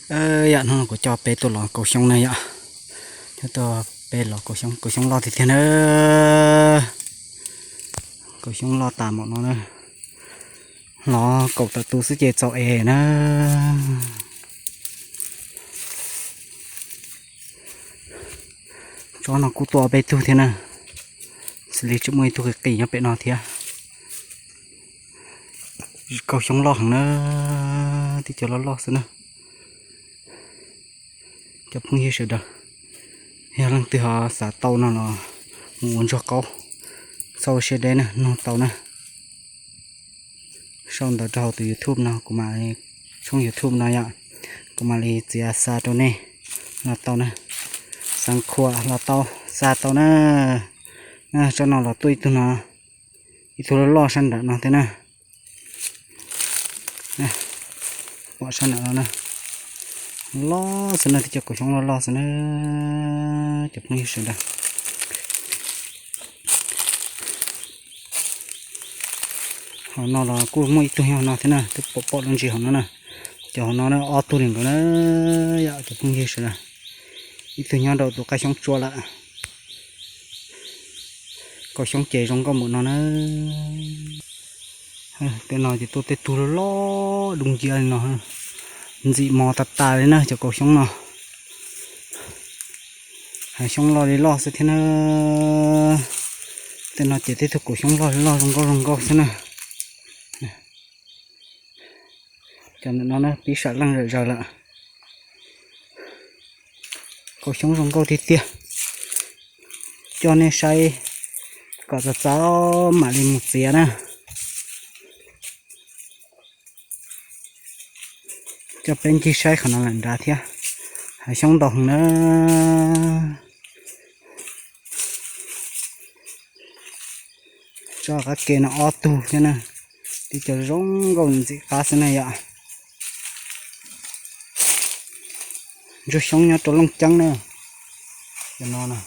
Yam no kuv coj peb tuaj los kaus xyoob na yom. Coj tuaj peb los kaus xyoob, kaus xyoob loj tiag tiag na. Kaus xyoob loj tas npaum no na. Los kaum tawm tus xwb ces txaus es na. Tsob no kuj tuaj peb tug thiab na. Xws li tseem muaj ib tug qis qis nyob pem no thiab. Kaus xyoob loj heev na, tib co loj loj xwb na. Cov phooj ywg sawv daws, yog leej twg ho xav tau no los mus ua ntsuag qaub, txhob ua siab deb na, nug tau na. Sau ntawv rau hauv tus YouTube no, kuv mam li, tshooj YouTube no yom, kuv mam li txiav xa rau nej los tau na. Xeev Khuam los tau, xa tau na. Tsob no los tuaj ib tug no, ib tug loj loj sab nram no thiab na. Pom sab nram no na, loj xwb na, tib co kaus xyoob loj loj xwb na, cov phooj ywg sawv daws. Hauv no los kuj muaj ib tug nyob hauv no thiab na, twb pom pom lub ntsis hauv no na. Cov hauv no na ob tug li nkaus na, yom cov phooj ywg sawv daws. Ib tug nyob rau tus qab xyoob tsua lawm. Kaus xyoob ces zoo nkauj npaum no na. Tej no ces tuaj tej tug loj loj dub nciab li no, ntxim mos tas tas li na cov kaus xyoob no. Hav xyoob loj li loj xwb thiab na. Tej no ces tej tug kaus xyoob loj li loj zoo nkauj zoo nkauj xwb na. Cov ntawm no na pib sam leej zom zaws lawm. Kaus xyoob zoo nkauj tiag tiag. Coj nej saib kom txaus txaus mam li mus txiav na. Coj peb ncig saib qhov no lawm nrad thiab. Hav xyoob ntau heev na. Tsob qab ke no ob tug thiab na. Tib co zoo nkauj ntxim qab xwb na yom. Ntsuag xyoob nyob rau Looj Ceeb na. Cov no na.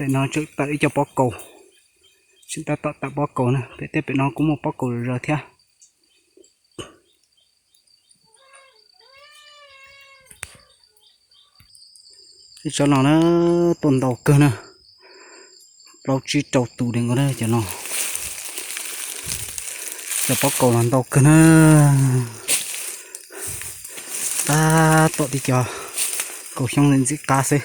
Pem no tseem tawm ib co pob kaus, tseem tab tom tawm pob kaus na, pem tej pem no kuj muaj pob kaus zom zaws thiab. Ib tsob no na, tuaj ntau kawg na, plaub tsib rau tus li nkaus na cov no. Cov pob kaus los ntau kawg na. Tab tom tib co kaus xyoob ntxim qab xwb.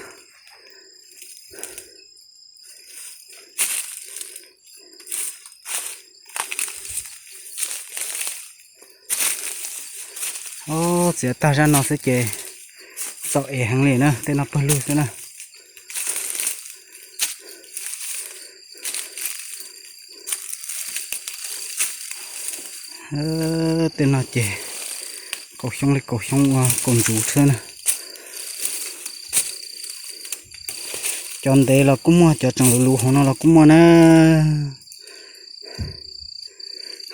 Txiav tag zaj no xwb ces txaus es heev li na, tej no pawg lug xwb na. Tej no ces kaus xyoob li kaus xyoob ua kaus ntsuv thiab na. Cov ntev los kuj muaj, cov tseem luv luv hauv no los kuj muaj na.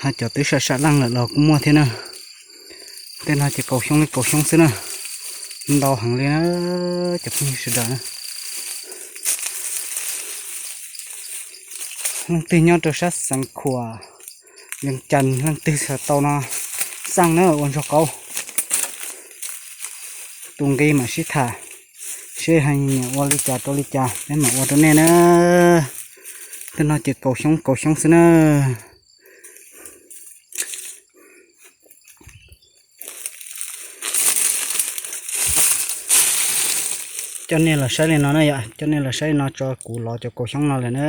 Ho cov twb sam sam leej lawm los kuj muaj thiab na. Tej no ces kaus xyoob li kaus xyoob xwb na. Ntau heev li na, cov phooj ywg sawv daws na. Leej twg nyob rau sab Xeev Khuam, Vees Cas, leej twg xav tau no xaj na, ua ntsuag qaub. Tus nqi mam sib tham, seb nyiam ua li cas rau li cas peb mam ua rau nej na. Tej no ces kaus xyoob kaus xyoob xwb na. Coj nej los saib li no na yom, coj nej los saib li no tso, kuv lov cov kaus xyoob no lawm na.